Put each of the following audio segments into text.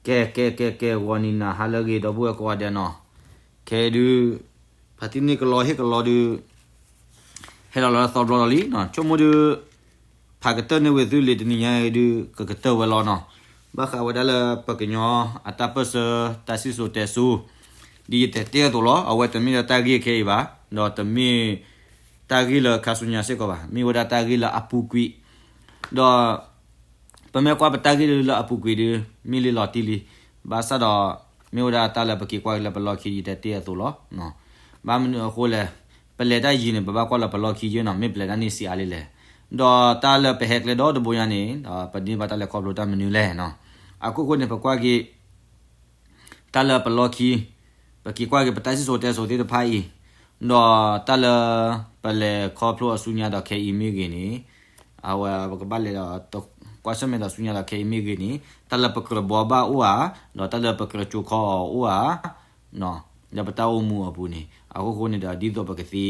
ကဲ ကဲ ကဲ ကဲ ဂီၤနံၤနၤဟါလၢအဂ့ၤ ဒီပုၢ်ဝဲၢ်ကိးဂၤဒဲးနီၤ, ခဲအံၤဒုး ဖါတံၢ်န့ၢ်ကလီဟ့ၣ်ကလီဒုး ဟဲလီၤလၢသီဘျီလီၤလံနီၤ, ဆိကမိၣ်ဒုး ဖးကတၢၢ်န့ၢ်ဝံၤသုလံာ်တနံၤညါအံၤဒုး ကကတၢၢ်ဝဲလီၤနီၤ, ဘၣ်ဃးဝဲဒၣ်လၢပှၤကညီအတၢ်ပၢၢ်ဆၢ တၢ်စံၣ်စိၤတဲစိၤ ဒ်ယတဲတ့ၢ်အသိးလီၤ, အဝဲတမ့ၢ်လၢတၢ်ဂ့ၢ်ခဲအံၤဘၣ်, ဒီးတမ့ၢ်တၢ်ဂ့ၢ်လၢခါဆူညါစ့ၢ်ကီးဘၣ်, မ့ၢ်ဝဲဒၣ်တၢ်ဂ့ၢ်လၢအပူၤကွံာ်, ဒီး ပမ့ၢ်ကွၢ်ပတၢ်ဂ့ၢ်လၢအပူၤကွံာ်ဒုး မ့ၢ်လံလီၤတံၢ်လံ, ဘၣ်ဆၣ်ဒီး မ့ၢ်ဝဲဒၣ်တၢ်လၢပက့ၤကွၢ်က့ၤလၢပလီၢ်ခံယတဲတ့ၢ်အသိးလီၤ. ဘၣ်မနုၤအဃိလဲၣ်, ပလဲၤတၢ်ယံၤန့ၣ် ပဘၣ်ကွၢ်လၢပလီၢ်ခံယဲနီၤ, မ့ၢ်ပလဲၤတၢ်န့ၣ်စံးအါလံလဲၣ်, ဒီးတၢ်လၢပဟဲကျဲဒီတဘိညါန့ၣ် ပန့ၢ်ဘၣ်တၢ်လဲၤခီဖျိတၢ်မနုၤလဲၣ်နီၤ, အခိၣ်ဃိန့ၣ် ပကွၢ်က့ၤ တၢ်လၢပလီၢ်ခံ, ပက့ၤကွၢ်က့ၤပတၢ်စံၣ်စိၤတဲစိၤသ့ၣ်တဖၣ်အံၤ, ဒီးတၢ်လၢပလဲၤခီဖျိအဆူညါဒီးခဲအံၤမ့ၢ်ဂ့ၤန့ၣ်, အဝဲပကဘၣ်လဲၤဒီး ကွၢ်ဆၢၣ်မဲာ်ဒီးဆူညါဒီးခဲအံၤမ့ၢ်ဂ့ၤန့ၣ်, တၢ်လၢပကြၢးဘှီဘၣ်အိၣ်ဧါ, ဒီးတၢ်လၢပကြၢးကၠိခီအီၤအိၣ်ဧါ လၢပတၢ်အိၣ်မူအပူၤန့ၣ်, အခိၣ်ဃိန့ၣ်ဒီး ဒ်သိးပကသ့ ဘှီ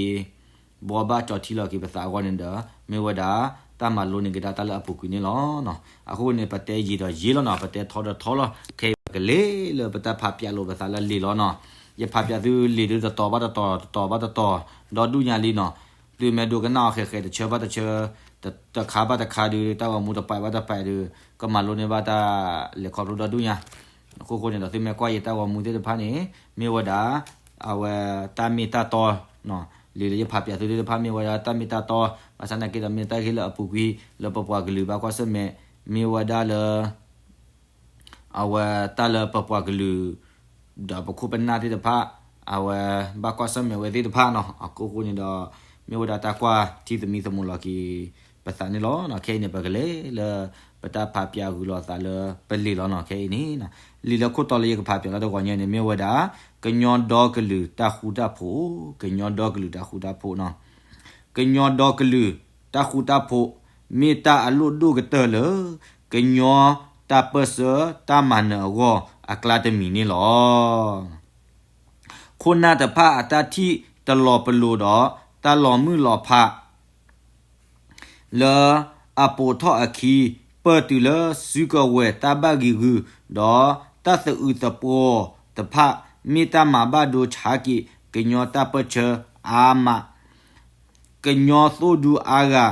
ဘၣ်ကၠီထံလီၤက့ၤပသးအဂီၢ်န့ၣ်ဒီး မ့ၢ်ဝဲဒၣ်တၢ်မၤလိန့ၢ်က့ၤဒၣ်တၢ်လၢအပူၤကွံာ်န့ၣ်လီၤ. အဃိန့ၣ် ပတဲယံာ်ဒီးယံာ်လီၤနီၤ, ပတဲထီဒီးထီလီၤ, ခဲအံၤပကလဲၤလၢပတၢ်ဖးပၠးလိာ်ပသးလၢလံာ်လီၤနီၤ, ယဖးပၠးသုလံာ်ဒုးတတီၤဘၣ်တတီၤ တတီၤဘၣ်တတီၤ ဒီဒူၣ်ညါလံနီၤ, သုမ့ၢ်ဒိကနၣ်အီၤဃဲးဃဲး တဆၢဘၣ်တဆၢ တခါဘၣ်တခါဒုး တၢ်ဂီၤမူတပာ်ဘၣ်တပာ်ဒုး ကမၤလိန့ၢ်ဘၣ်တၢ်လဲၤခီဖျိဒီဒူၣ်ညါ, အခိၣ်ဃိန့ၣ်ဒီး သုမ့ၢ်ကွၢ်ယတၢ်ဂီၤမူသ့ၣ်တဖၣ်န့ၣ် မ့ၢ်ဝဲဒၣ် အဝဲတၢ်မ့ၢ်တၢ်တီ, လံာ်လၢယဖးပၠးသုသ့ၣ်တဖၣ်မ့ၢ်ဝဲဒၣ်တၢ်မ့ၢ်တၢ်တီ, ဘၣ်ဆၣ်သနာ်က့ဒီးမ့ၢ်တၢ်ဂ့ၢ်လၢအပူၤကွံာ် လၢပပှၤကလုာ်ဘၣ်ကွၢ်ဆၢၣ်မဲာ်, မ့ၢ်ဝဲဒၣ်လၢ အဝဲတၢ်လၢပပှၤကလုာ် ဒီးပခိၣ်ပနၢ်သ့ၣ်တဖၣ် အဝဲဘၣ်ကွၢ်ဆၢၣ်မဲာ်ဝဲသ့ၣ်တဖၣ်နီၤ, အခိၣ်ဃိန့ၣ်ဒီး မ့ၢ်ဝဲဒၣ်တၢ်ကွၢ်ထံသမံသမိးလီၤက့ၤပသးန့ၣ်လီၤ. ခဲအံၤန့ၣ် ပကလဲၤလၢ ပတၢ်ဖးပၠးဂုာ်လီၤသးလၢပလံာ်လီၤနီၤ, ခဲအံၤန့ၣ် လံာ်လၢခိၣ်တီလၢယကဖးပၠးလၢတဂီၤညါန့ၣ် မ့ၢ်ဝဲဒၣ် ကညီဒီကလုာ်တၢ်ဃူတၢ်ဖိး, ကညီဒီကလုာ်တၢ်ဃူတၢ်ဖိးနီၤ, ကညီဒီကလုာ်တၢ်ဃူတၢ်ဖိး မ့ၢ်တၢ်အလိၣ်ဒိၣ်ကတၢၢ်လၢ ကညီတၢ်ပၢၢ်ဆၢတၢ်မၤနၢၤအဂီၢ်အကျါတမံၤန့ၣ်လီၤ. ခိၣ်နၢ်တဖၣ်အတၢ်ထံၣ်တလီၤပလိာ်ဒီး တၢ်လီၤမုၢ်လီၤဖး လၢအပိာ်ထီၣ်အခံ ပၢၢ်တုၤလၢစုကဝဲၤတၢ်ဘၣ်ဂံၤဂုာ် ဒီးတၢ်သအုးသပှီၤတဖၣ် မ့ၢ်တၢ်မၤဘၣ်ဒိဆါက့ၤ ကညီတၢ်ပၢၢ်ဆၢအါမး, ကညီသိၣ်ဒူအါဂၤ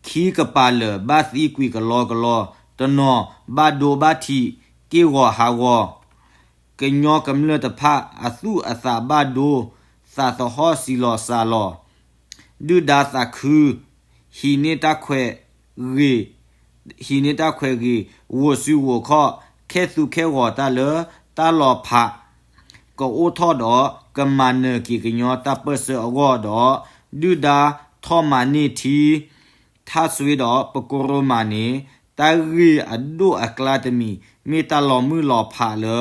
ခံကပၤလၢာ်ဘၣ်သံကွံာ်ကလီကလီ, တနီၤဘၣ်ဒိဘၣ်ထံး က့ၢ်ဂီၤဟးဂီၤ, ကညီကမျၢၢ်တဖၣ်အသူၣ်အသးဘၣ်ဒိ, သးသဟီၣ်စံလီၤစှၤလီၤ, ဒုၣ်ဒါသးခု, ဟံးန့ၢ်တၢ်ခွဲးဂ့ၤ, ဟံးန့ၢ်တၢ်ခွဲးဂ့ၤ, ဂိၢ်စုဂိၢ်ခီၣ်, ခဲသူခဲဂီၤတၢ်လၢတၢ်လီၤဖး ကအိၣ်ထီၣ်ဒီး ကမၤနၢၤက့ၤကညီတၢ်ပၢၢ်ဆၢအဂီၢ်ဒီး ဒုၣ်ဒါထီၣ်မၤန့ၢ်ထံ ထါစွ့ဒီး ပကိရိမးန့ၣ် တၢ်ဂ့ၢ်အဒိၣ်အကျါတမံၤ မ့ၢ်တၢ်လီၤမုၢ်လီၤဖးလၢ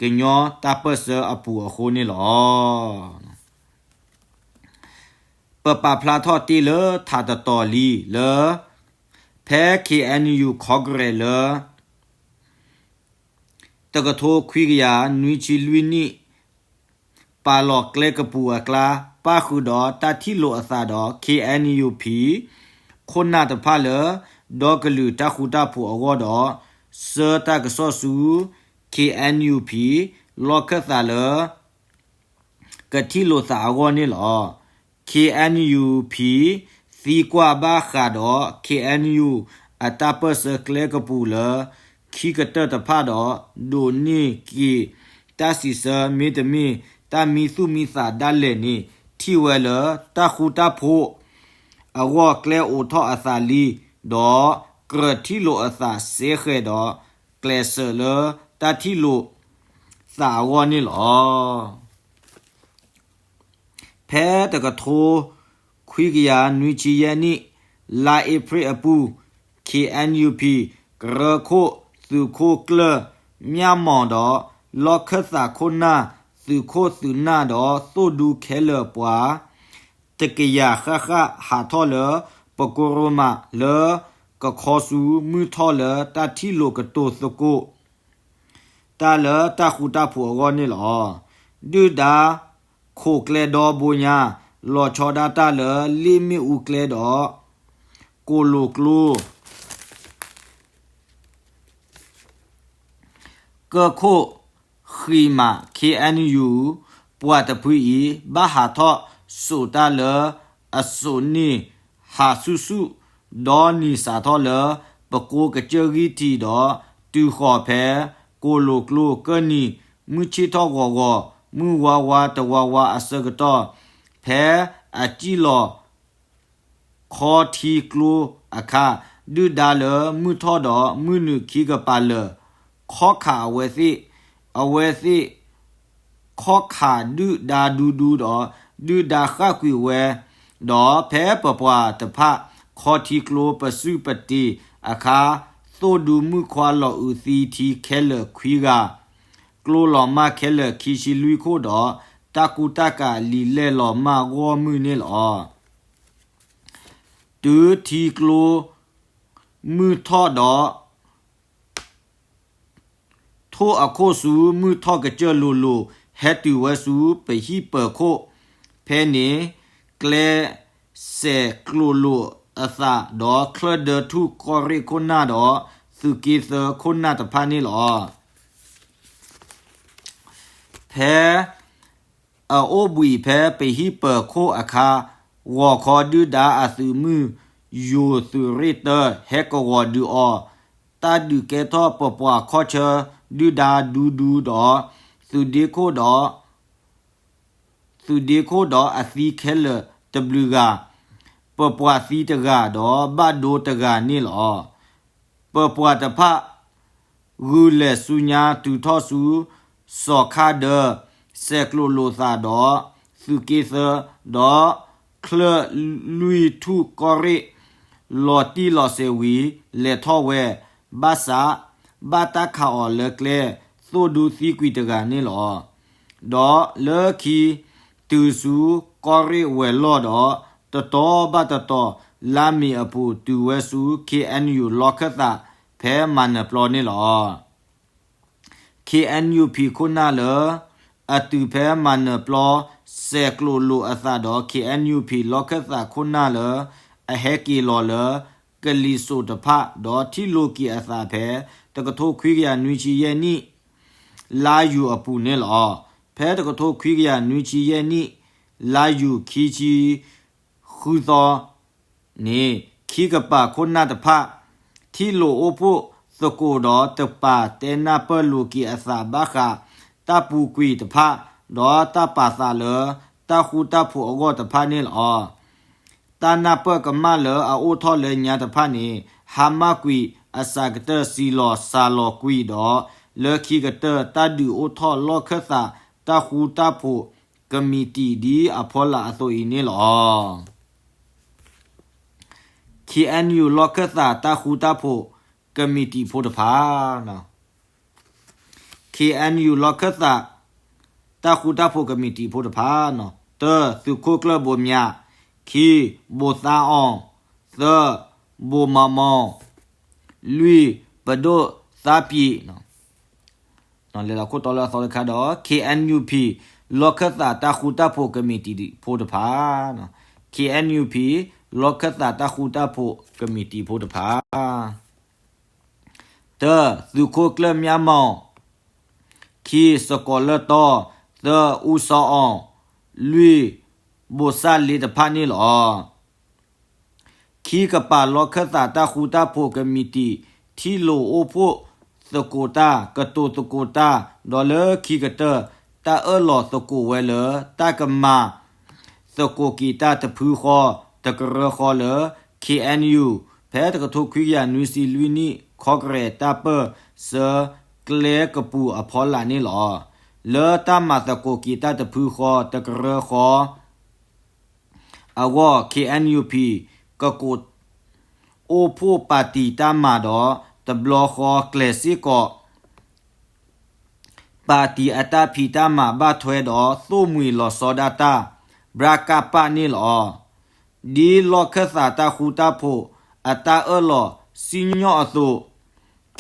ကညီတၢ်ပၢၢ်ဆၢအပူၤအဃိန့ၣ်လီၤ. ပပာ်ဖျါထီၣ်တ့ၢ်လၢထးတတီၤလံလၢ ဖဲ K N U Congress လၢ တကထိခွံကယၤနွံဆံလွံၢ်နံၣ် ပာ်လီၤကျဲကပူၤအကျါ ပၣ်ဃုာ်ဒီးတၢ်ထံၣ်လိာ်အသးဒီး K N U P ခိၣ်နၢ်တဖၣ်လၢ ဒီကလုာ်တၢ်ဃူတၢ်ဖိးအဂီၢ်ဒီး ဆှၢတၢ်ကစီၣ်ဆူ K N U P လီၢ်ခၢၣ်သးလၢ ကထံၣ်လိာ်သးအဂီၢ်န့ၣ်လီၤ. K N U P သံကွၢ်ဘၣ်ဃးဒီး K N U အတၢ်ပၢၢ်ဆၢကျဲကပူၤလၢ ခံကတၢၢ်တဖၣ်ဒီး ဒိးန့ၢ်က့ၤတၢ်စံးဆၢ မ့တမ့ၢ် တၢ်မံသူၣ်မံသးဒၣ်လဲာ်န့ၣ် ထံၣ်ဝဲလၢ တၢ်ဃူတၢ်ဖိးအဂီၢ်ကျဲအိးထီၣ်အသးလံ, ဒီးကြၢးထံၣ်လိာ်အသးစဲဃဲၤဒီး ကျဲးစၢးလၢတၢ်ထံၣ်လိာ်သးအဂီၢ်န့ၣ်လီၤ. ဖဲတကထိခွံကယၤနွံဆံယဲၢ်နံၣ် လါအ့ဖြ့ၣ်အပူၤ K N U P ကရၢခိၣ် သုးခိၣ်ကျၢၢ် မၠၣ်မီၤဒီး လီၢ်ခၢၣ်သးခိၣ်နၢ် သုးခိၣ်သုးနၢ်ဒီး သိၣ်ဒူခဲလၢာ်ပှၤ တကယၤဃၣ်ဃၣ်ဟးထီၣ်လၢ ပကိရိမးလၢ ကခီဆူမုၢ်ထီၣ်လၢတၢ်ထံၣ်လိာ်ကတိၤသကိး တၢ်လၢတၢ်ဃူတၢ်ဖိးအဂီၢ်န့ၣ်လီၤ. ဒုၣ်ဒါခိးကျဲဒီဘိညါ လီၤဆီဒၣ်တၢ်လၢလ့ၣ်မ့ၣ်အူကျဲဒီး ကိၣ်လိာ်ကျိ က ကၢၢ်ခိၣ်ဃံးမး ခ့ၣ်အဲၣ်ယူၣ် ပှၤတဖုအံၤ ဘၣ်ဟးထီၣ်စိာ်တၢ်လၢအစိာ်န့ၢ် ဟးဆူၣ်ဆူၣ် ဒီးနံၤစးထီၣ်လၢ ပကိကစၢၢ်ဂံၢ်ထံးဒီး တုၤဃီၤဖဲ ကိၣ်လိာ်ကျိကၢၢ်နံၤ မုၢ်ဆ့ၣ်ထီၣ်ဂီၤဂီၤ မုၢ်ဝါဝါတဝါဝါအဆၢကတီၢ် ဖဲအစံၣ်လီၤ ခီထံကျိအခါ ဒုၣ်ဒါလၢမုၢ်ထီၣ်ဒီးမုၢ်နုာ်ခံကပၤလၢာ် ခီၣ်ခးအဝဲသ့ၣ်, အဝဲသ့ၣ် ခီၣ်ခးဒုၣ်ဒါဒူဒူဒီး ဒုၣ်ဒါဃၣ်ကွံာ်ဝဲ, ဒီးဖဲပပှၤတဖၣ် ခီထံကျိပစုၢ်ပတ့ၤအခါ သိၣ်ဒူမုၣ်ခွါလီၤအုးသံထံခဲလၢာ်ခွံဂၤ, ကျိလီၤမၢ်ခဲလၢာ်ခံဆံလွံၢ်ခိၣ်ဒီး တၢ်ကူတၢ်ကၤလံာ်လဲၢ်လီၤမၢ်ဂီၢ်မုၢ်န့ၣ်လီၤ. တုၤထံကျိမုၢ်ထီၣ်ဒီး ထိၣ်အခိၣ်ဆူမုၢ်ထီၣ်ကစၢၢ်လိၤလိၤ ဟဲတုၤဝဲဆူပဟံၣ်ပၢၤခိၣ်, ဖဲန့ၣ် ကျဲစဲးကျိးလိာ်အသး ဒီးချၢၣ်ဒၢထူၣ်ကီၢ်ရ့ၣ်ခိၣ်နၢ်ဒီး သုးက့သၢခိၣ်နၢ်တဖၣ်န့ၣ်လီၤ. ဖဲအအိၣ်ဘှံးဖဲပဟံၣ်ပၢၤခိၣ်အခါ ဂီၤခီဒုၣ်ဒါအသုးမုၢ် ယိၤသုးရ့ၣ်တၢ ဟဲကဝီၤဒုးအီၤ, တၢ်ဒုးကဲထီၣ်ပပှၤခီၣ်ဆၢ ဒုၣ်ဒါဒူဒူဒီး သုးဒ့ခိၣ်ဒီး သုးဒ့ခိၣ်ဒီးအသံခဲလၢာ်တဘျုးဂၤ, ပပှၤသံတဂၤဒီးဘၣ်ဒိတဂၤန့ၣ်လီၤ. ပပှၤတဖၣ် ဂုာ်လဲၤဆူညါတုၤထီၣ်ဆူ စီၤခါဒၢ စဲးကျိးလိာ်သးဒီး သုးက့သၢ ဒီးချၢၣ်လွံၢ်ထူၣ်ကီၢ်ရ့ၣ် လီၤတံၢ်လီၤဆဲးဝံၤ လဲၤထီၣ်ဝဲ, ဘၣ်ဆၣ် ဘၣ်တၢ်ခးအီၤလၢကျဲ သိၣ်ဒူသံကွံာ်တဂၤန့ၣ်လီၤ. ဒီးလၢခံ တုၤဆူကီၢ်ရ့ၣ်ဝဲၤလီၢ်ဒီး တတီၤဘၣ်တတီၤ လါမ့ၤအပူၤတုၤဝဲဆူ ခ့ၣ်အဲၣ်ယူၣ်လီၢ်ခၢၣ်သး ဖဲမၤနၢၤပျီန့ၣ်လီၤ. ခ့ၣ်အဲၣ်ယူၣ်ဖံးခိၣ်နၢ်လၢ အတုၤဖဲမၤနၢၤပျီ စဲးကျိးလိာ်အသးဒီး ခ့ၣ်အဲၣ်ယူၣ်ဖံးလီၢ်ခၢၣ်သးခိၣ်နၢ်လၢ အဟဲက့ၤလီၤလၢ ကလံၤစိးတဖၣ် ဒီးထံၣ်လိာ်က့ၤအသးဖဲ တကထိခွံကယၤနွံဆံယဲၢ်နံၣ် လါယူၤအပူၤန့ၣ်လီၤ. ဖဲတကထိခွံကယၤနွံဆံယဲၢ်နံၣ် လါယူၤခံဆံ ဃုသီန့ၣ် ခံကပၤခိၣ်နၢ်တဖၣ် ထံၣ်လိာ်အိၣ်ဖှိၣ်သကိးဒီးတပာ်တဲနၢ်ပၢၢ်လိာ်က့ၤအသးဘၣ်ဃး တၢ်ပူၤကွံာ်တဖၣ် ဒီးတၢ်ပာ်သးလၢ တၢ်ဃူတၢ်ဖိးအဂီၢ်တဖၣ်န့ၣ်လီၤ. တၢ်နၢ်ပၢၢ်ကမၣ်လၢအအိၣ်ထီၣ်လၢညါတဖၣ်န့ၣ် ဟါမၢ်ကွံာ်အစှၤကတၢၢ် စံးလီၤစှၤလီၤကွံာ်ဒီး လၢခံကတၢၢ် တၢ်ဒုးအိၣ်ထီၣ်လီၢ်ခၢၣ်သး တၢ်ဃူတၢ်ဖိးကမံးတံာ် ဒ်အဖီလာ်အသိးအံၤန့ၣ်လီၤ. ခ့ၣ်အဲၣ်ယူၣ်လီၢ်ခၢၣ်သးတၢ်ဃူတၢ်ဖိးကမံးတံာ်ဖိတဖၣ် ခ့ၣ်အဲၣ်ယူၣ်လီၢ်ခၢၣ်သး တၢ်ဃူတၢ်ဖိးကမံးတံာ်ဖိတဖၣ်, တၢ သုးခိၣ်ကျၢၢ်ဘိးမၠး, ခံ ဘိးသါအီၣ်, သၢ ဘိးမၤမီၣ်, လွံၢ် ပဒိၣ်သါပံး, လဲၤလီၤခိၣ်တီလၢအသီတခါဒီး ခ့ၣ်အဲၣ်ယူၣ်ဖံး လီၢ်ခၢၣ်သးတၢ်ဃူတၢ်ဖိးကမံးတံာ်ဖိတဖၣ်, ခ့ၣ်အဲၣ်ယူၣ်ဖံး လီၢ်ခၢၣ်သးတၢ်ဃူတၢ်ဖိးကမံးတံာ်ဖိတဖၣ် တၢ သုးခိၣ်ကျၢၢ်မၠၣ်မီၣ်, ခံ စကီးလၢၢ်တီ, သၢ အူစီအီၣ်, လွံၢ် ဘိးစၣ်လ့တဖၣ်န့ၣ်လီၤ. ခံကပၤလီၢ်ခၢၣ်သးတၢ်ဃူတၢ်ဖိးကမံးတံာ် ထံၣ်လိာ်အိၣ်ဖှိၣ်သကိးတၢ် ကတိၤသကိးတၢ် ဒီးလၢခံကတၢၢ် တၢ်အၢၣ်လီၤသကိးဝဲလၢ တၢ်ကမၤသကိးက့ၤတၢ်တဖုဃီ တကရၢဃီလၢ ခ့ၣ်အဲၣ်ယူၣ် ဖဲတကထိခွံကယၤနွံဆံလွံၢ်နံၣ် ခီကရဲးတၢ်ပၢၢ်ဆၢကျဲကပူၤအဖီလာ်န့ၣ်လီၤ. လၢတၢ်မၤသကိးက့ၤတၢ်တဖုဃီ တကရၢဃီ အဂီၢ် ခ့ၣ်အဲၣ်ယူၣ်ဖံး ကကိးအိၣ်ဖှိၣ်ပၣ်တံၣ်တၢ်မၤဒီး တဘျီဃီကျဲၤစ့ၢ်ကီး ပၣ်တံၣ်အတၢ်ဖံးတၢ်မၤဘၣ်ထွဲဒီး သိၣ်မှံၤလီၤဆီဒၣ်တၢ် ဘြၣ်ကၣ်ပၣ်န့ၣ်လီၤ. ဒ်လီၢ်ခၢၣ်သးတၢ်ဃူတၢ်ဖိးအတၢ်အၢၣ်လီၤစံၣ်ညီၣ်အသိး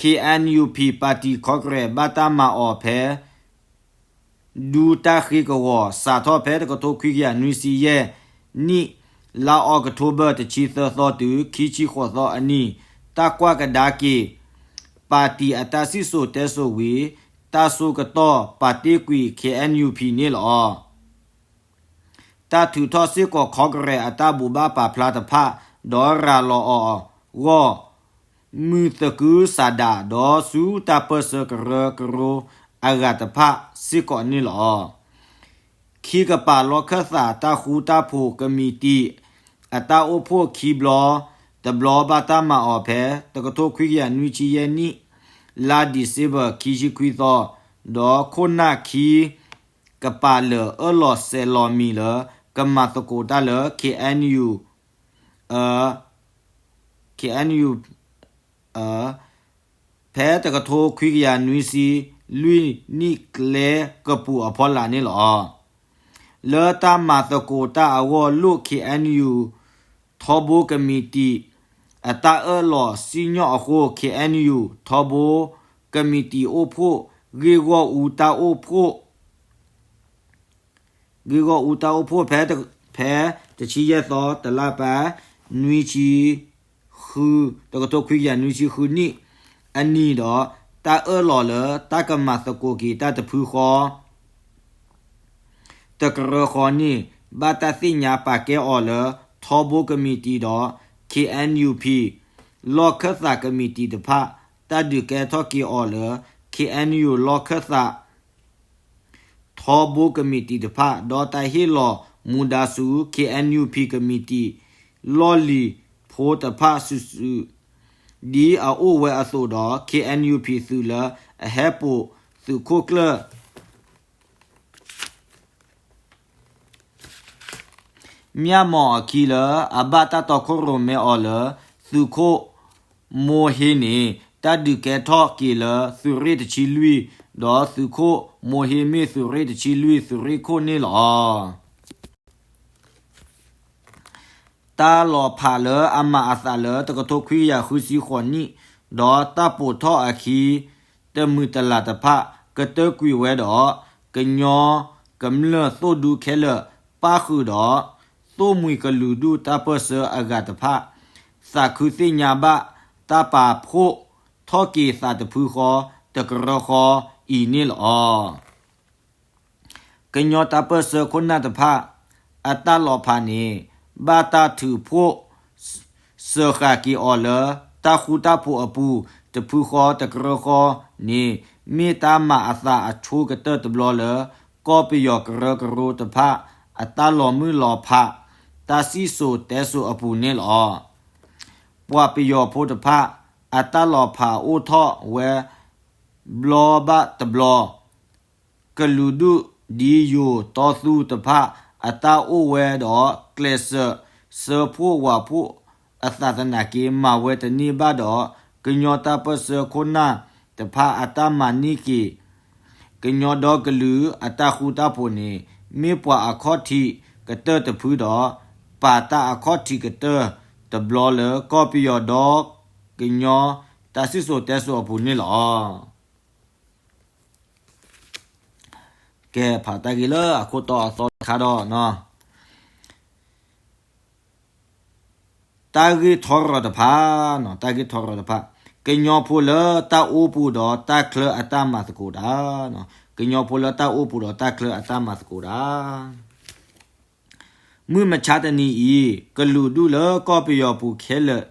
ခ့ၣ်အဲၣ်ယူၣ်ဖံး ပၣ်တံၣ်ခီကရဲး ဘၣ်တၢ်မၤအီၤဖဲ ဒူတၢ်ဃ့ကဝီၤ စးထီၣ်ဖဲတကထိခွံကယၤနွံဆံယဲၢ်နံၣ် လါအီးကထိဘၢၣ် တဆံသၢသီတုၤ ခံဆံဃိးသီအနံၤ တၢ်ကွၢ်ကဒါက့ၤ ပၣ်တံၣ်အတၢ်စံၣ်စိၤတဲစိၤဝံၤ တၢ်ဆိကတီၢ်ပာ်တ့ၢ်ကွံာ် K N U P န့ၣ်လီၤ. တၢ်ထုးထီၣ်စ့ၢ်ကီး ခီကရဲးအတၢ်ဘိးဘၣ်ပာ်ဖျါတဖၣ် ဒီးရၤလီၤအီၤအဂီၢ် မုၢ်သကုၤဆးဒး ဒီးဆူတၢ်ပၢၢ်ဆၢကရၢကရိအဂၤတဖၣ်စ့ၢ်ကီးန့ၣ်လီၤ. ခံကပၤလီၢ်ခၢၣ်သးတၢ်ဃူတၢ်ဖိးကမံးတံာ် အတၢ်အိၣ်ဖှိၣ်ခံဘျီ, တဘျီဘၣ်တၢ်မၤအီၤဖဲ တကထိခွံကယၤနွံဆံယဲၢ်နံၣ် လါဒံၣ်စ့ဘၢၣ် ခံဆံခွံသီ, ဒီးခိၣ်နၢ်ခံ ကပာ်လၢာ်အၢၣ်လီၤစဲးလီၤမံၤလၢ ကမၤသကိးတၢ်လၢ K N U, အ K N U ဖဲတကထိခွံကယၤနွံဆံလွံၢ်နံၣ်ကျဲကပူၤအဖီလာ်န့ၣ်လီၤ. လၢတၢ်မၤသကိးတၢ်အဂီၢ်လိၣ် K N U ထီဘိကမံးတံာ် အတၢ်အၢၣ်လီၤစံၣ်ညီၣ်အဃိ K N U ထီဘိကမံးတံာ်အိၣ်ဖှိၣ် ဂ့ၢ်ဂီၢ်အူတၢ်အိၣ်ဖှိၣ် ဂ့ၢ်ဂီၢ်အူတၢ်အိၣ်ဖှိၣ်ဖဲတ ဖဲတဆံယဲၢ်သီ တလါပၢ နွံဆံ ဃု တကထိခွံကယၤနွံဆံဃုနံၣ်အနံၤဒီး တၢ်အၢၣ်လီၤလၢတၢ်ကမၤသကိးက့ၤတၢ်တဖုဃီ တကရၢဃီန့ၣ် ဘၣ်တၢ်သ့ၣ်ညါပာ်ကဲအီၤလၢ ထီဘိကမံးတံာ်ဒီး K N U P လီၢ်ခၢၣ်သးကမံးတံာ်တဖၣ် တၢ်ဒုးကဲထီၣ်က့ၤအီၤလၢ K N U လီၢ်ခၢၣ်သး ထီဘိကမံးတံာ်တဖၣ် ဒီးတၢ်ဟ့ၣ်လီၤမူဒါဆူ K N U P ကမံးတံာ် လီၢ်လံၤဖိတဖၣ်စုာ်စုာ် ဒ်အအိၣ်ဝဲအသိးဒီး K N U P သုးလၢအဟဲပိာ်သုးခိၣ်ကျၢၢ် မၠၣ်မီၤအခံလၢ အဘၣ်တၢ်တီခိၣ်ရိၣ်မဲအီၤလၢ သုးခိၣ်မိၤဟ့န့ၣ် တၢ်ဒုးကဲထီၣ်က့ၤလၢသုးရ့ၣ်တဆံလွံၢ် ဒီးသုးခိၣ်မိၤဟ့မ့ၢ်သုးရ့ၣ်တဆံလွံၢ်သုးရ့ၣ်ခိၣ်န့ၣ်လီၤ. တၢ်လီၤဖးလၢအမၤအသးလၢတကထိခွံကယၤဃုဆံဃိးနံၣ် ဒီးတၢ်ပိာ်ထီၣ်အခံ တမုာ်တလၤတဖၣ် ကတၢၢ်ကွံာ်ဝဲဒီး ကညီကမျၢၢ်သိၣ်ဒူခဲလၢာ်ပၣ်ဃုာ်ဒီး သိၣ်မှံၤကလုာ်ဒူၣ်တၢ်ပၢၢ်ဆၢအဂၤတဖၣ် သးခုသ့ၣ်ညါဘၣ်တၢ်ပာ်ဖှိၣ်ထီၣ်က့ၤသးတဖုဃီ တကရၢဃီအံၤန့ၣ်လီၤ. ကညီတၢ်ပၢၢ်ဆၢခိၣ်နၢ်တဖၣ် အတၢ်လီၤဖးန့ၣ် ဘၣ်တၢ်ထုးဖှိၣ် စၢဃာ်က့ၤအီၤလၢ တၢ်ဃူတၢ်ဖိးအပူၤ တဖုဃီတကရၢဃီန့ၣ် မ့ၢ်တၢ်မၤအသးအဆိကတၢၢ်တဘျီလၢ ကီၢ်ပယီၤကရၢကရိတဖၣ် အတၢ်လီၤမုၢ်လီၤဖး တၢ်စံၣ်စိၤတဲစိၤအပူၤန့ၣ်လီၤ. ပှၤပယီၤဖိတဖၣ် အတၢ်လီၤဖးအိၣ်ထီၣ်ဝဲ ဘျီဘၣ်တဘျီ ကလုာ်ဒူၣ်ဒ်ယိၤတီသူတဖၣ် အတၢ်အိၣ်ဝဲဒီး ကျဲးစၢးစၢဖှိၣ်ဝးဖှိၣ်အသးသနာ်က့ မၤဝဲတန့ၢ်ဘၣ်ဒီး ကညီတၢ်ပၢၢ်ဆၢခိၣ်နၢ်တဖၣ်အတၢ်မၤန့ၢ်က့ၤ ကညီဒီကလုာ်အတၢ်ဃူတၢ်ဖိးန့ၣ် မ့ၢ်ပှၤအခီၣ်ထံးကတၢၢ်တဖုဒီး ပာ်တၢ်အခီၣ်ထံးကတၢၢ်တဘျီလၢ ကီၢ်ပယီၤဒီကညီတၢ်စံၣ်စိၤတဲစိၤအပူၤန့ၣ်လီၤ. ကဲ ဖးတၢ်ဂ့ၢ်လၢအခိၣ်တီအသီတခါဒီး တၢ်ဂ့ၢ်ထီရီၤတဖၣ်, တၢ်ဂ့ၢ်ထီရီၤတဖၣ်, ကညီဖိလၢတၢ်အိပူၤဒီးတၢ်ချၢအတၢ်မၤသကိးတၢ်, ကညီဖိလၢတၢ်အိပူၤဒီးတၢ်ချၢအတၢ်မၤသကိးတၢ်. မုၢ်မဆါတနံၤအံၤ ကလုာ်ဒူၣ်လၢကီၢ်ပယီၤပူၤခဲလၢာ်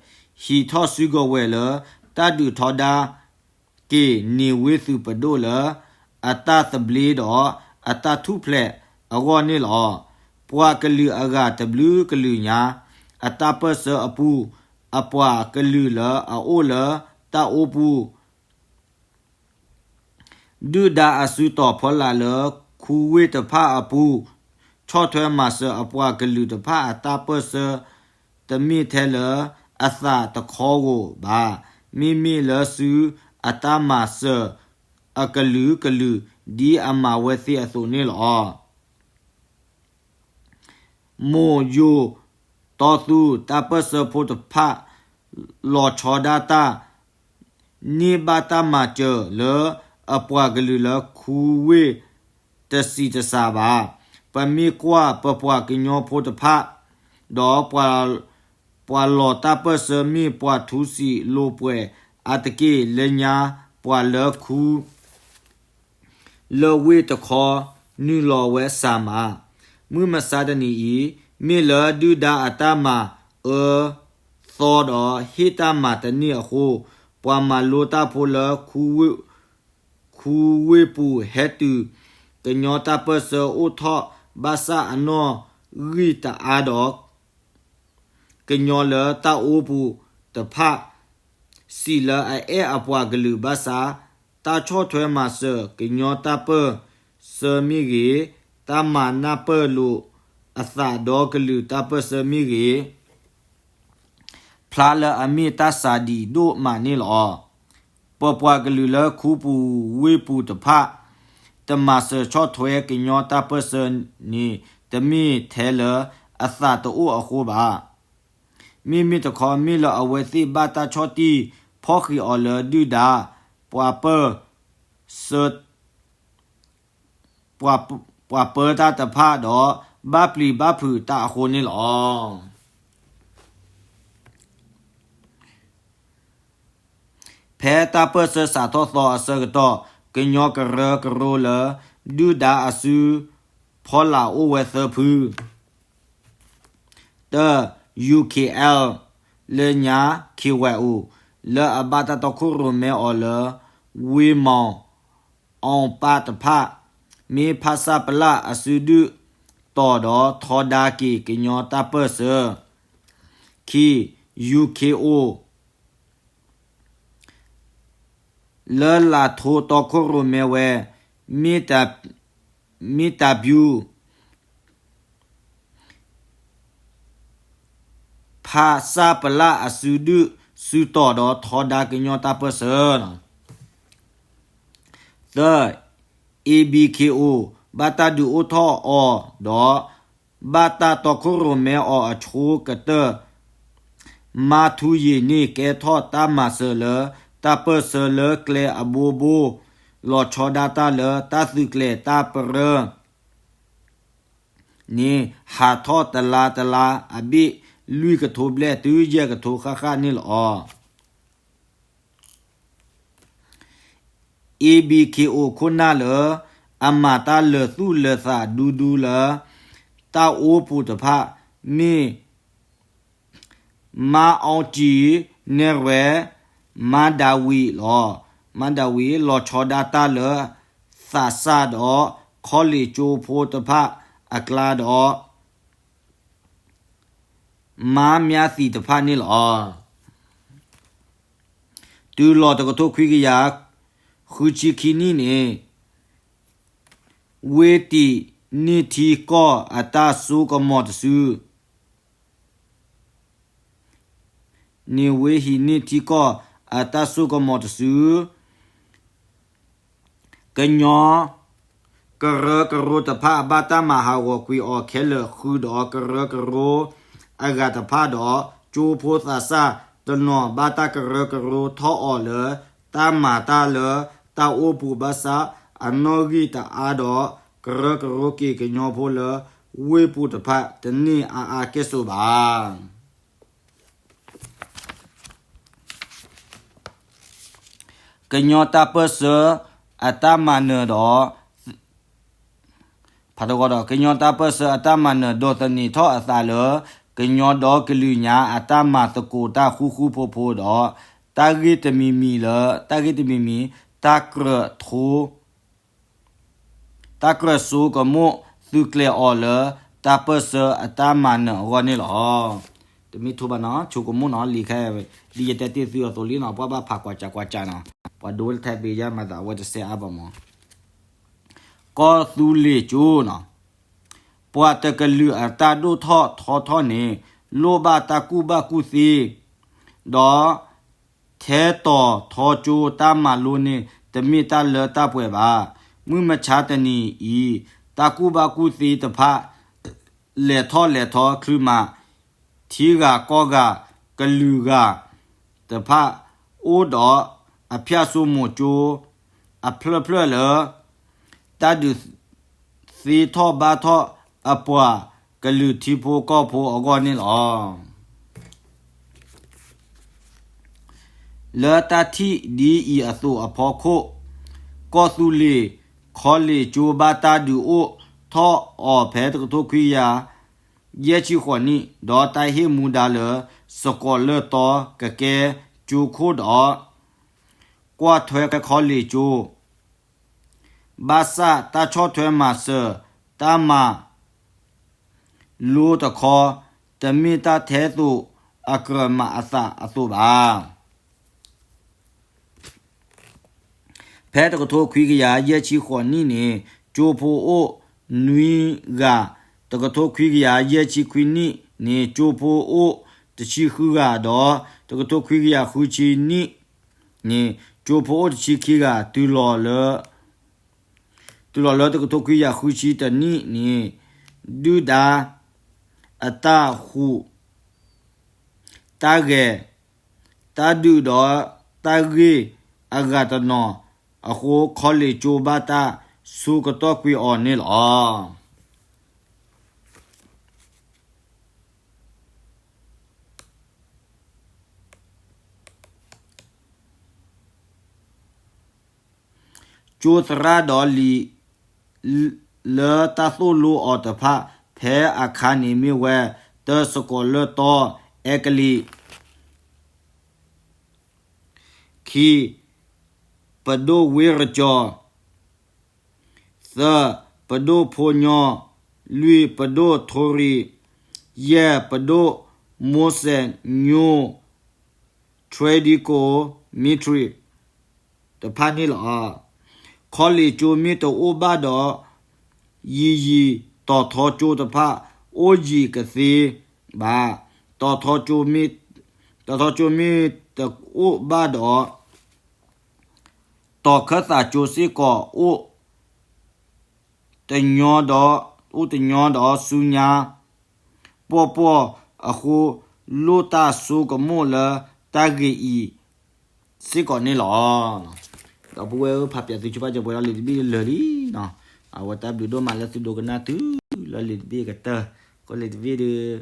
ဟံးထီၣ်စုကဝဲၤလၢ တၢ်ဒုးထီဒါ က့ၤန့ၢ်ဝ့ၢ်သုးပဒိၣ်လၢ အတၢ်သဘျ့ဒီးအတၢ်ထူၣ်ဖျဲးအဂီၢ်န့ၣ်လီၤ. ပှၤကလုာ်အဂၤတဘျုးကလုာ်ညါ အတၢ်ပၢၢ်ဆၢအပူၤ အပှၤကလုာ်လၢအအိၣ်လၢတၢ်အိပူၤ ဒုၣ်ဒါအစုတီၤဖီလာ်လၢခူဝ့ၢ်တဖၣ်အပူၤ ဆီၣ်ထွဲမၤစၢၤအပှၤကလုာ်တဖၣ်အတၢ်ပၢၢ်ဆၢ တမ့ၢ်ထဲလၢအသးတခီဧိၤဘၣ်. မ့မ့ၢ်လၢစုအတၢ်မၤစၢၤအကလုာ်ကလုာ် ဒ်အမၤဝဲသ့ၣ်အသိးန့ၣ်လီၤ. မိၢ်ယိၤတီသူတၢ်ပၢၢ်ဆၢဖိတဖၣ် လီၤဆီဒၣ်တၢ် န့ၢ်ဘၣ်တၢ်မၤစၢၤလၢအပှၤကလုာ်လၢခူဝ့ၢ်တဆံးတစှၤဘၣ်. ပမ့ၢ်ကွၢ်ပပှၤကညီဖိတဖၣ် ဒီးပှၤလီၤတၢ်ပၢၢ်ဆၢမ့ၢ်ပှၤထူစံးလိာ်ပှဲၤအါတက့ၢ်လၢညါ ပှၤလၢခူ ပ လၢဝ့ၢ်တခီ နုာ်လီၤဝဲစှၤမး. မုၢ်မဆါတနံၤအံၤ မ့ၢ်လၢဒုၣ်ဒါအတၢ်မၤအၢသီဒီး ဟ့ၣ်တၢ်မၤတန့ၢ်အဃိ, ပှၤမၤလိတၢ်ဖိလၢ ခူဝ့ၢ်ပူၤဟဲတုၤ ကညီတၢ်ပၢၢ်ဆၢအိၣ်ထီၣ်ဘၣ်ဆၣ်အနီၣ်ဂံၢ်တအါဒီး ကညီလၢတၢ်အိပူၤတဖၣ် စံးလၢအအဲၣ်အပှၤကလုာ်ဘၣ်ဆၣ်, တၢ်ဆီၣ်ထွဲမၤစၢၤကညီတၢ်ပၢၢ်ဆၢမ့ၢ်ဂ့ၤ, တၢ်မၤနၢ်ပၢၢ်လိာ်အသးဒီးကလုာ်တၢ်ပၢၢ်ဆၢမ့ၢ်ဂ့ၤ ဖျါလၢအမ့ၢ်တၢ်စှၤဒံးဒိၣ်မးန့ၣ်လီၤ. ပပှၤကလုာ်လၢခူပူၤဝ့ၢ်ပူၤတဖၣ် တမၤစၢၤဆီၣ်ထွဲကညီတၢ်ပၢၢ်ဆၢန့ၣ် တမ့ၢ်ထဲလၢအသးတအိၣ်အဃိဘၣ်. မ့မ့ၢ်တခီ မ့ၢ်လၢအဝဲသ့ၣ်ဘၣ်တၢ်ဆီၣ်တံၢ်ဖီၣ်ဃံးအီၤလၢဒုၣ်ဒါ ပှၤပၢၢ်ဆၢ ပှၤပၢတၢ်တဖၣ်ဒီး ဘၣ်ပျံၤဘၣ်ဖုးတၢ်အဃိန့ၣ်လီၤ. ဖဲတၢ်ပၢၢ်ဆၢစးထီၣ်သီအဆၢကတီၢ် ကညီကရၢကရိလၢ ဒုၣ်ဒါအစုဖီလာ်အိၣ်ဝဲသၢဖု တၢ ယူၣ်ခ့ၣ်အဲလ် လၢညါ ခ့ၣ်ဝဲၣ်အိၣ် လၢအဘၣ်တၢ်တီခိၣ်ရိၣ်မဲအီၤလၢ ဝ့ၢ်မီၣ်အီၣ်ပၣ်တဖၣ် မ့ၢ်ဖၣ်ဆၣ်ပလၣ်အစုဒုၣ်တီၢ်ဒီးထီဒါက့ၤကညီတၢ်ပၢၢ်ဆၢ, ခံ, ယူၣ်ခ့ၣ်အိၣ် လၢလာ်ထိတီခိၣ်ရိၣ်မဲဝဲ မ့ၢ်တၢ်ပၠူ ဖၣ်ဆၣ်ပလၣ်အစုဒုၣ်စုတီၢ်ဒီးထီဒါကညီတၢ်ပၢၢ်ဆၢ, သၢ, အ့ဘံခ့ၣ်အိၣ် ဘၣ်တၢ်ဒုးအိၣ်ထီၣ်အီၤဒီး ဘၣ်တၢ်တီခိၣ်ရိၣ်မဲအီၤအဆိကတၢၢ် မါထူယံာ်န့ၣ် ကဲထီၣ်တၢ်မၤစၢၤလၢ တၢ်ပၢၢ်ဆၢလၢကျဲအဘိဘိ လီၤဆီဒၣ်တၢ်လၢတၢ်သုးကျဲၤတၢ်ပရၢ န့ၣ် ဟးထီၣ်တလါတလါ အဘ့ၣ်လွံၢ်ကထိဘျဲၣ်တုၤယဲၢ်ကထိဃၣ်ဃၣ်န့ၣ်လီၤ. အ့ဘံခ့ၣ်အိၣ် ခိၣ်နၢ်လၢ အမၤတၢ်လၢာ်သူၣ်လၢာ်သးဒူဒူလၢ တၢ်အိပူၤတဖၣ် မ့ၢ် မါအီကံ နဲရဲ မါဒၤဝံးလီၤ. မါဒၤဝံး လီၤဆီဒၣ်တၢ်လၢ သးစၢ်ဒီး ခီလ့ၣ်ကၠိဖိတဖၣ်အကျါဒီး မါမျါသံၣ်တဖၣ်န့ၣ်လီၤ. တုၤလီၤတကထိခွံကယၤဃုဆံခံနံၣ်န့ၣ် ဝ့ၢ်တံာ်န့ၢ်ထံကီၢ်အတၢ်စိကမီၤတစု န့ၣ်ဝ့ၢ်ဟံးန့ၢ်ထံကီၢ်အတၢ်စိကမီၤတစု ကညီကရၢကရိတဖၣ် ဘၣ်တၢ်မၤဟးဂီၤကွံာ်အီၤခဲလၢာ် ဃုာ်ဒီးကရၢကရိအဂၤတဖၣ်ဒီး ကၠိဖိသးစၢ်တနီၤ ဘၣ်တၢ်ကရၢကရိထီၣ်အီၤလၢ တၢ်မၤတၢ်လၢတၢ်အိပူၤဘၣ်ဆၣ် အနီၣ်ဂံၢ်တအါဒီး ကရၢကရိက့ၤကညီဖိလၢ ဝ့ၢ်ပူၤတဖၣ် တန့ၢ်အါအါကဲၣ်ဆိးဘၣ်. ကညီတၢ်ပၢၢ်ဆၢအတၢ်မၤနၢၤဒီး ဖးတဂီဒီး ကညီတၢ်ပၢၢ်ဆၢအတၢ်မၤနၢၤ ဒိးသန့ၤထီၣ်အသးလၢ ကညီဒီကလုာ်ညါအတၢ်မၤသကိးတၢ်ဃူဃူဖိးဖိးဒီး တၢ်ဂ့ၢ်တမံၤမံၤလၢ တၢ်ဂ့ၢ်တမံၤမံၤ တၢ်ကြၢးထိ တၢ်ကြၢးဆိကမိၣ်သုးကျဲၤအီၤလၢ တၢ်ပၢၢ်ဆၢအတၢ်မၤနၢၤအဂီၢ်န့ၣ်လီၤ. တမ့ၢ်ထိဘၣ်နီၤ ဆိကမိၣ်နီၤ လံာ်ခဲ ဒ်ယတဲတ့ၢ်သုအသိးလံနီၤ ပှၤဘၣ်ဖးကွၢ်စးကွၢ်စးနီၤ ပှၤဒိဝဲလၢထဲဘ့ယါမၤသး အဝဲတစဲးအါဘၣ်မး ကီၢ်သူလ့ၤကၠိနီၤ ပှၤတကလုာ်အတၢ်ဒိၣ်ထီၣ်ထီထီၣ်န့ၣ် လိၣ်ဘၣ်တၢ်ကူၣ်ဘၣ်ကူၣ်သ့ ဒီး ထဲတီၤထီကၠိတၢ်မၤလိန့ၣ် တမ့ၢ်တၢ်လၢတၢ်ပှဲၤဘၣ်. မုၢ်မဆါတနံၤအံၤ တၢ်ကူၣ်ဘၣ်ကူၣ်သ့တဖၣ် လဲၤထီၣ်လဲၤထီချုးမး ထံဂၤကီၢ်ဂၤ ကလုာ်ဂၤတဖၣ် အိၣ်ဒီးအဖၠၣ်စိမိၤကၠိ အဖျၢၣ်ဖျၢၣ်လၢ တၢ်ဒုးသ့ထီၣ်ဘၣ်ထီၣ် အပှၤကလုာ်ထံဖိကီၢ်ဖိအဂီၢ်န့ၣ်လီၤ. လၢတၢ်ထံၣ်ဒ်အံၤအသိးအဖီခိၣ် ကီၢ်သူလ့ၤ ခီလ့ၣ်ကၠိဘၣ်တၢ်ဒုးအိၣ်ထီၣ်အီၤဖဲတကထိခွံကယၤယဲၢ်ဆံဃိးနံၣ်, ဒီးတၢ်ဟ့ၣ်မူဒါလၢ စကီးလၢၢ်တီ ကကဲကၠိခိၣ်ဒီး ကွၢ်ထွဲခီလ့ၣ်ကၠိ ဘၣ်ဆၣ်တၢ်ဆီၣ်ထွဲမၤစၢၤ တၢ်မၤ လိတခီ တမ့ၢ်တၢ်ထဲသိးအကြၢးမၤအသးအသိးဘၣ်. ဖဲတကထိခွံကယၤယဲၢ်ဆံဃိးနံၣ်န့ၣ် ကၠိဖိအိၣ်နွံဂၤ, တကထိခွံကယၤယဲၢ်ဆံခွံနံၣ်န့ၣ် ကၠိဖိအိၣ်တဆံဃုဂၤဒီး တကထိခွံကယၤဃုဆံနံၣ်န့ၣ် ကၠိဖိအိၣ်တဆံခံဂၤ, တုၤလီၤလၢ တုၤလီၤလၢတကထိခွံကယၤဃုဆံတနံၣ်န့ၣ် ဒုၣ်ဒါ အတၢ်ဟူး တၢ်ဂဲၤ တၢ်ဒုးဒီးတၢ်ဂ့ၢ်အဂၤတနီၤအဃိ ခီလ့ၣ်ကၠိဘၣ်တၢ်ဆူကတီၢ်ကွံာ်အီၤန့ၣ်လီၤ. ကၠိသရၣ်ဒီးလံာ် လၢတၢ်သိၣ်လိအီၤတဖၣ် ဖဲအခါန့ၣ်မ့ၢ်ဝဲ တၢ စကီးလၢၢ်တီ အဲကလံး, ခံ ပဒိၣ်ဝ့ရကၠီၤ, သၢ ပဒိၣ်ဖိညီ, လွံၢ် ပဒိၣ်ထိရံ, ယဲၢ် ပဒိၣ်မိစဲးညိ ထြဲဒံကိး မံထြံ တဖၣ်န့ၣ်လီၤ. ခီလ့ၣ်ကၠိမ့ၢ်တအိၣ်ဘၣ်ဒီး ယံာ်ယံာ် တီၤထီကၠိတဖၣ် အိၣ်ယံာ်ကသ့ဘၣ်. တီၤထီကၠိမ့ၢ် တီၤထီကၠိမ့ၢ်တအိၣ်ဘၣ်ဒီး တီၤခၢၣ်သးကၠိစ့ၢ်ကီး အိၣ်တညီဒီး အိၣ်တညီဒီးဆူညါ ပှီၢ်ပှီၢ်အဃိ လိၣ်တၢ်ဆိကမိၣ်လၢတၢ်ဂ့ၢ်အံၤစ့ၢ်ကီးန့ၣ်လီၤ. ဒီပုၢ်ဝဲၢ်ဧၢ ဖးပၠးသုဆိပာ်စၢၤပှဲၤဒီးလံာ်တဘ့ၣ်လၢာ်လံနီၤ. အဝဲတၢ်ဘျုးဒိၣ်မးလၢသုဒိကနၣ်တုၤလၢလံာ်တဘ့ၣ်ကတၢၢ်, ကီလံာ်တဘ့ၣ်ဒီး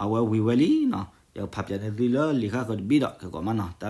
အဝဲဝံၤဝဲလံနီၤ. ယကဖးပၠးန့ၢ်သုလၢလံာ်ဃၣ်ဃၢၤတဘ့ၣ်ဒီး ကကိးမးနီၤ.